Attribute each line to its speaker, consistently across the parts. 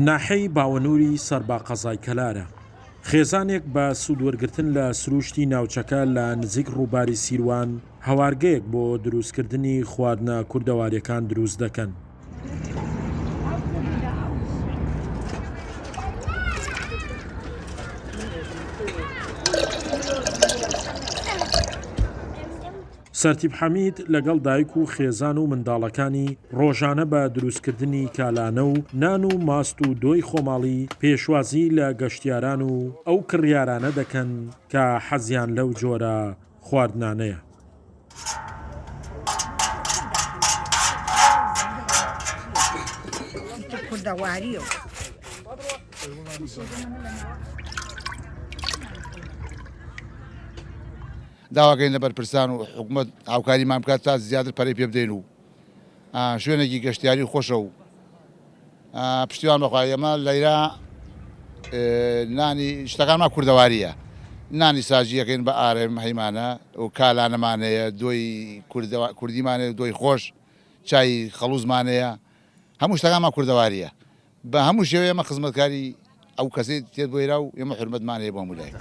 Speaker 1: ناحیەی باوەنووری سەر بە قەزای کەلارە. خێزانێک بە سوودوەرگرتن لە سرووشتی ناوچەکە لە نزیک ڕووباری سیروان هەوارگەیەک بۆ دروستکردنی خواردنە کوردەواریەکان دروست دەکەن. سەرتیپ حەمید لەگەڵ دایک و خێزان و منداڵەکانی ڕۆژانە بە دروستکردنی کالانە و نان و ماست و دۆی خۆماڵی پێشوازی لە گەشتیاران و ئەو کڕیارانە دەکەن کە حەزیان لەو جۆرە خواردنانەیە.
Speaker 2: داواکەین لە بەرپرسان و حکومەت هاوکاریمان بکات تا زیاتر پەرەی پێ بدەین و شوێنێکی گەشتیاری خۆشە و پشتیوان بەخوا ئێمە لەیرا نانی شتەکانمان کوردەواریە نانی ساجیەکەین بە ئارم هەیمانە و کالانەمانەیە دۆی کوردیمانەیە دۆی خۆش چای خەڵوزمانەیە هەموو شتەکانمان کوردەواریە بە هەموو شێوەیە ئێمە خزمەتکاری ئەو کەسەی تێت بۆ ئێرا و ئێمە حورمەتمان هەیە بۆ هەموو لایەک.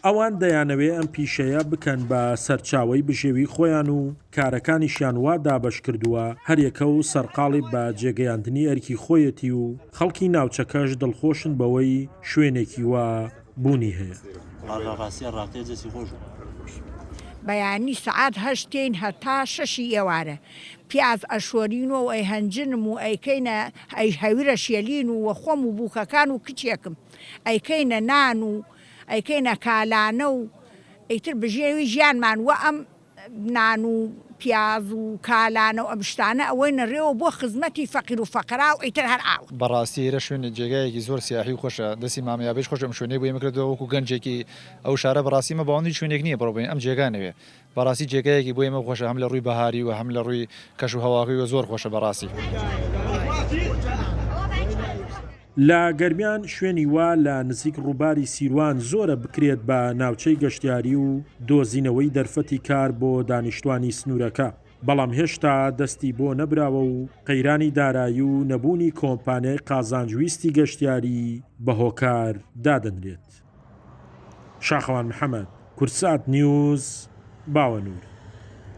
Speaker 1: ئەوان دەیانەوێ ئەم پیشەیە بکەن بە سەرچاوەی بژێوی خۆیان و کارەکانیشیان وا دابەش کردووە هەریەکە و سەرقاڵی بە جێگەیاندنی ئەرکی خۆیەتی و خەڵکی ناوچەکەش دڵخۆشن بەوەی شوێنێکی وا بوونی هەیە.
Speaker 3: بەیانی سەعات هەشت تێین هەتا شەشی ئێوارە پیاز ئەشۆرین و ئەیهەنجنم و ئەیکەینە ئەی هەویرە شێلین و وە خۆم و بووکەکان و کچێکم ئەیکەینە نان و ئەیکەینە کالانە و ئیتر بژێوی ژیانمان وە ئەم نان و پیاز و کالانە و ئەم شتانە ئەوەینە رێوە بۆ خزمەتی فەقیر و فەقەرا و ئیتر هەر ئاوە.
Speaker 4: بەڕاستی ئێرە شوێنێ جێگایەکی زۆر سیاحی و خۆشە دەستی مامە یابەیش خۆش ئەم شوێنەی بۆ ئێمە کردەوە وەکو گەنجێکی ئەو شارە بەڕاستی ئێمە باوەندی شوێنێک نییە بڕۆ بڵێین ئەم جێگا نەوێ بەڕاستی جێگایەکی بۆ ئێمە خۆشە هەم لە ڕووی بەهاری و هەم لە ڕووی کەش و هەواکەی و زۆر خۆشە بەڕاستی.
Speaker 1: لە گەرمیان شوێنی وا لە نزیک ڕووباری سیروان زۆرە بکرێت بە ناوچەی گەشتیاری و دۆزینەوەی دەرفەتی کار بۆ دانیشتوانی سنوورەکە، بەڵام هێشتا دەستی بۆ نەبراوە و قەیرانی دارایی و نەبوونی کۆمپانیای قازانجویستی گەشتیاری بە هۆکار دادەنرێت. شاخەوان محەمەد، کوردسات نیوز، باوەنوور.